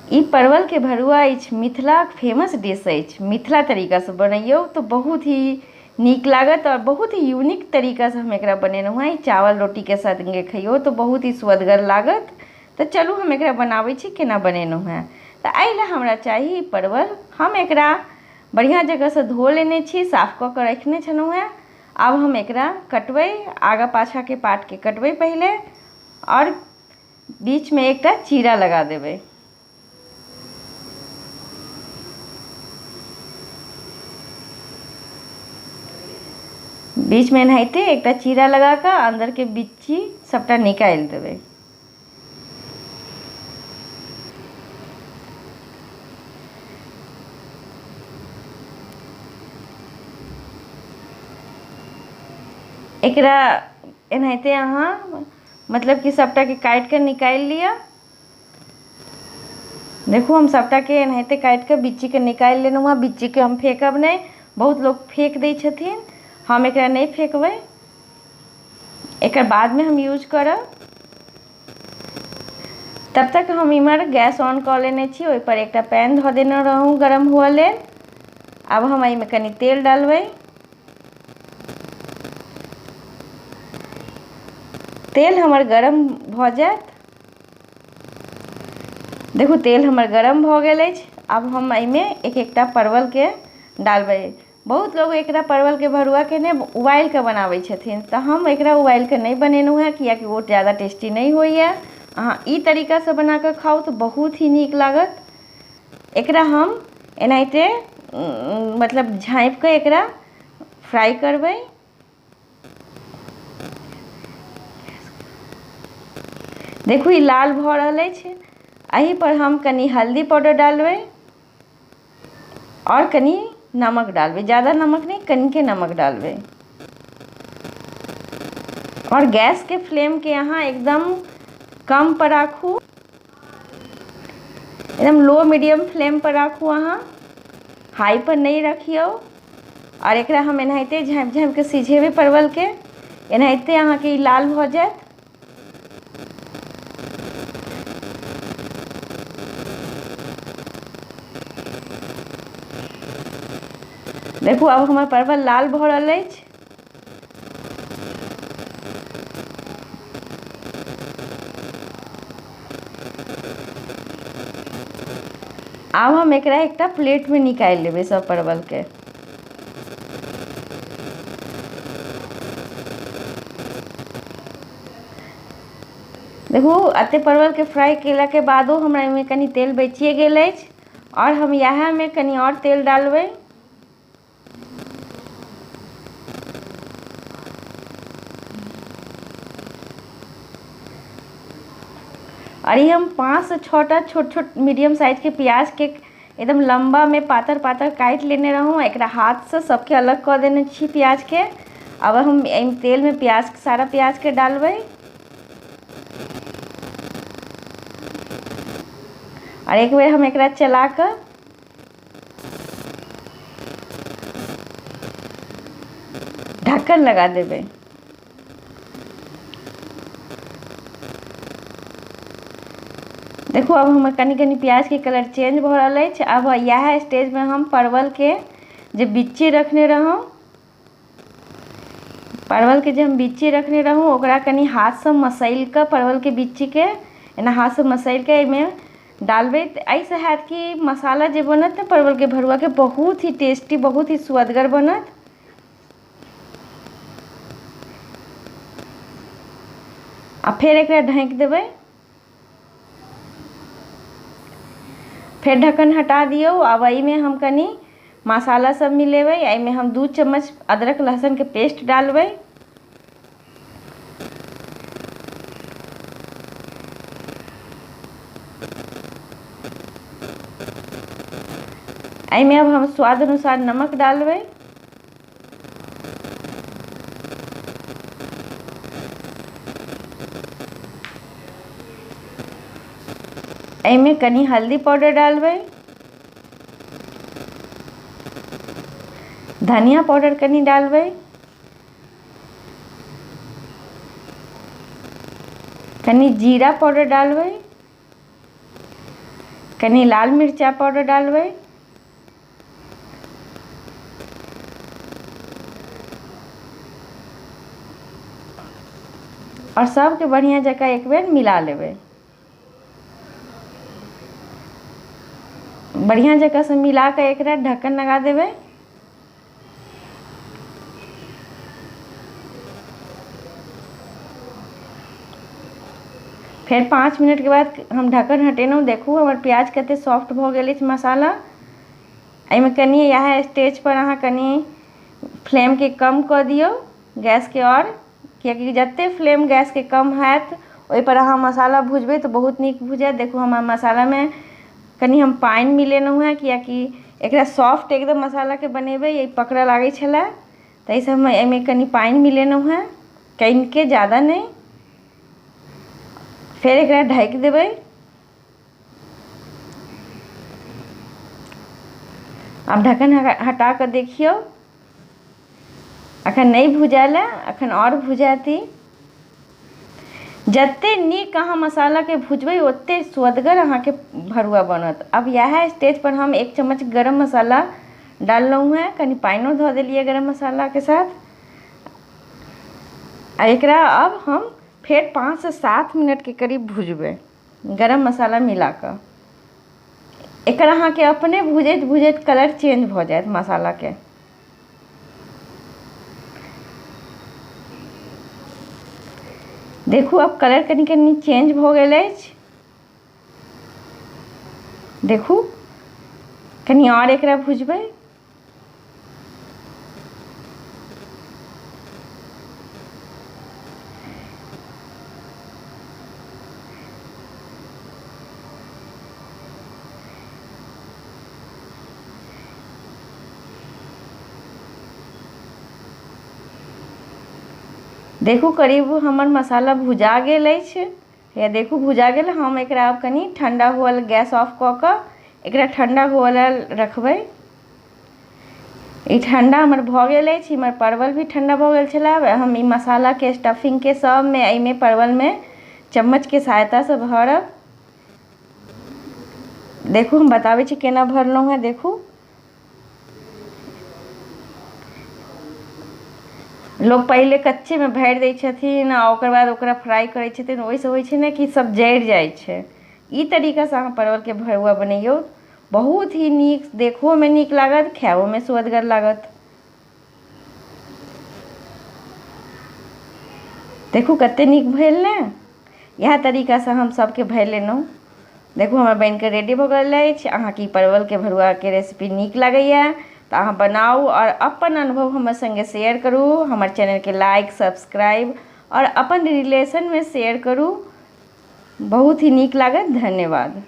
ई परवल के भरुआ अछि, मिथिलाक फेमस डिश अछि। मिथिला तरीकासँ बनैयौ तऽ बहुत ही नीक लागत और बहुत ही यूनिक तरीकासँ हम एकरा बनेलहुँ हँ। ई चावल रोटीके संगे खइयौ तऽ बहुत ही सुअदगर लागत। तऽ चलू हम एकरा बनाबै छी, केना बनेलहुँ हँ। तऽ एहि लए हमरा चाही परवल। हम एकरा बढ़िआँ जगहसँ धो लेने छी, साफ कऽ कऽ रखने छलहुँ हँ। आब हम एकरा कटबै, आगाँ पाछाँके पार्टके कटबै पहिले और बीचमे एकटा चीरा लगा देबै। बीचमे एनाहिते एकटा चीरा लगा कऽ अन्दरके बिच्ची सभटा निकालि देबै। एकरा एनाहिते अहाँ मतलब कि सभटाके काटि कऽ निकालि लिअ। देखू, हम सभटाके एनाहिते काटि कऽ बिच्चीके निकालि लेलहुँ हँ। बिच्चीके हम फेकब नहि, बहुत लोक फेक दै छथिन, हम एकरा नहि फेकबै, एकर बादमे हम यूज करब। तब तक हम इम्हर गैस ऑन कऽ लेने छी, ओहिपर एकटा पैन धऽ देने रहौँ गरम हुअ लेल। आब हम एहिमे कनि तेल डालबै। तेल हमर गरम भऽ जायत। देखू, तेल हमर गरम भऽ गेल अछि। आब हम एहिमे एक एकटा परवलके डालबै। बहुत लोग एकरा परवलके भरुआके ने उबालि कऽ बनाबै छथिन, तऽ हम एकरा उबालि कऽ नहि बनेलहुँ हँ, कियाकि ओ ज्यादा टेस्टी नहि होइए। अहाँ ई तरीकासँ बना कऽ खाउ तऽ बहुत ही नीक लागत। एकरा हम एनाहिते मतलब झाँपि कऽ एकरा फ्राइ करबै। देखू, ई लाल भऽ रहल अछि। एहि पर हम कनि हल्दी पाउडर डालबै आओर कनि नमक डालबै, ज्यादा नमक नहि, कनिके नमक डालबै। आओर गैसके फ्लेमके अहाँ एकदम कम पर राखू, एकदम लो मीडियम फ्लेम पर राखू, अहाँ हाई पर नहि रखियौ। आओर एकरा हम एनाहिते झाँपि झाँपि कऽ सिझेबै परवलके। एनाहिते अहाँके ई लाल भऽ जायत। देखू, आब हमर परवल लाल भऽ रहल अछि। आब हम एकरा एकटा प्लेटमे निकालि लेबै सब परवलके। देखू, एते परवलके फ्राइ केलाके बादो हमरा एहिमे कनि तेल बचिए गेल अछि आओर हम इएहमे कनि आओर तेल डालबै। आओर ई हम 5 से 6टा छोट छोट मीडियम साइजके प्याजके एकदम लम्बामे पातर पातर काटि लेने रहौँ। एकरा हाथसँ सबके अलग कऽ देने छी प्याजके। आब हम एहिमे तेलमे प्याज, सारा प्याजके डालबै आओर एक बेर हम एकरा चला कऽ ढक्कन लगा देबै। देखू, आब हमर कनि कनि प्याजके कलर चेंज भऽ रहल अछि। आब इएह स्टेजमे हम परवलके जे बिच्ची रखने रहौँ, परवलके जे हम बिच्ची रखने रहौँ, ओकरा कनि हाथसँ मसैल कऽ, परवलके बिच्चीके एना हाथसँ मसैल कऽ एहिमे डालबै। तऽ एहिसँ हैत कि मसाला जे बनत ने परवलके भरुआके, बहुत ही टेस्टी, बहुत ही सुअदगर बनत। आ फेर एकरा ढाँकि देबै। फेर ढक्कन हटा दियौ। आब एहिमे हम कनि मसाला सब मिलेबै। एहिमे हम 2 चम्मच अदरक लहसुनके पेस्ट डालबै। एहिमे अब हम स्वाद अनुसार नमक डालबै। एहिमे कनि हल्दी पाउडर डालबै, धनिया पाउडर कनि डालबै, कनि जीरा पाउडर डालबै, कनि लाल मिर्चा पाउडर डालबै। और सबके बढ़िया जकाँ एक बेर मिला लेबै। बढ़िया जकाँ से मिला के एकरा ढक्कन लगा देबै। फेर 5 मिनट के बाद हम ढक्कन हटेलहुँ। देखू हमर प्याज कते सॉफ्ट भऽ गेल अछि मसाला। एहिमे कनि इएह स्टेज पर अहाँ कनि फ्लेमके कम कऽ दियौ गैसके, और कियाकि जते फ्लेम गैसके कम हैत ओहिपर अहाँ मसाला भुजबै तऽ बहुत नीक भुजत। देखू हमर मसालामे कनि हम पानि मिलेलहुँ हेँ, कियाकि एकरा सॉफ्ट एकदम मसालाके बनेबै, ई पकड़ऽ लागै छलै, ताहिसँ हम एहिमे कनि पानि मिलेलहुँ हेँ, कनिके, ज्यादा नहि। फेर एकरा ढकि देबै। आब ढक्कन हटा कऽ देखियौ, अखन नहि भुजायल है, अखन आओर भुजायत। जते नीक अहाँ मसालाके भुजबै ओते स्वदगर अहाँके भरुआ बनत। अब इएह स्टेज पर हम 1 चम्मच गरम मसाला डाललहुँ हेँ, कनि पानिओ धऽ देलियै गरम मसालाके साथ। आ एकरा अब हम फेर 5 से 7 मिनटके करीब भुजबै गरम मसाला मिलाकऽ। एकर अहाँके अपने भुजैत भुजैत कलर चेंज भऽ जायत मसालाके। देखू अब कलर कनि कनि चेंज भऽ गेल अछि। देखू कनि आओर एकरा भुजबै। देखू करीब हमर मसाला भुजा गेल अछि। या देखू भुजा गेल। हम एकरा आब कनि ठंडा हुअ लेल गैस ऑफ कऽ कऽ एकरा ठंडा हुअ लेल रखबै। ई ठंडा हमर भऽ गेल अछि। हमर परवल भी ठंडा भऽ गेल छलै। आब हम ई मसालाके स्टफिंगके सबमे एहिमे परवलमे चम्मचके सहायतासँ भरब। देखू हम बताबै छी केना भरलहुँ हेँ। देखू लोक पहिले कच्चेमे भरि दै छथिन आ ओकर बाद ओकरा फ्राइ करै छथिन, ओहिसँ होइ छै ने कि सब जरि जाइ छै। ई तरीकासँ अहाँ परवलके भरुआ बनैयौ, बहुत ही नीक, देखहोमे नीक लागत, खाओमे स्वदगर लागत। देखू कते नीक भेल ने। इएह तरीकासँ हम सबके भरि लेलहुँ। देखू हमर बनिके रेडी भऽ गेल अछि। अहाँके ई परवलके भरुआके रेसिपी नीक लागैए तऽ अहाँ बनाउ आओर अपन अनुभव हमर सङ्गे शेयर करू। हमर चैनलके लाइक, सब्सक्राइब आओर अपन रिलेशनमे शेयर करू। बहुत ही नीक लागत। धन्यवाद।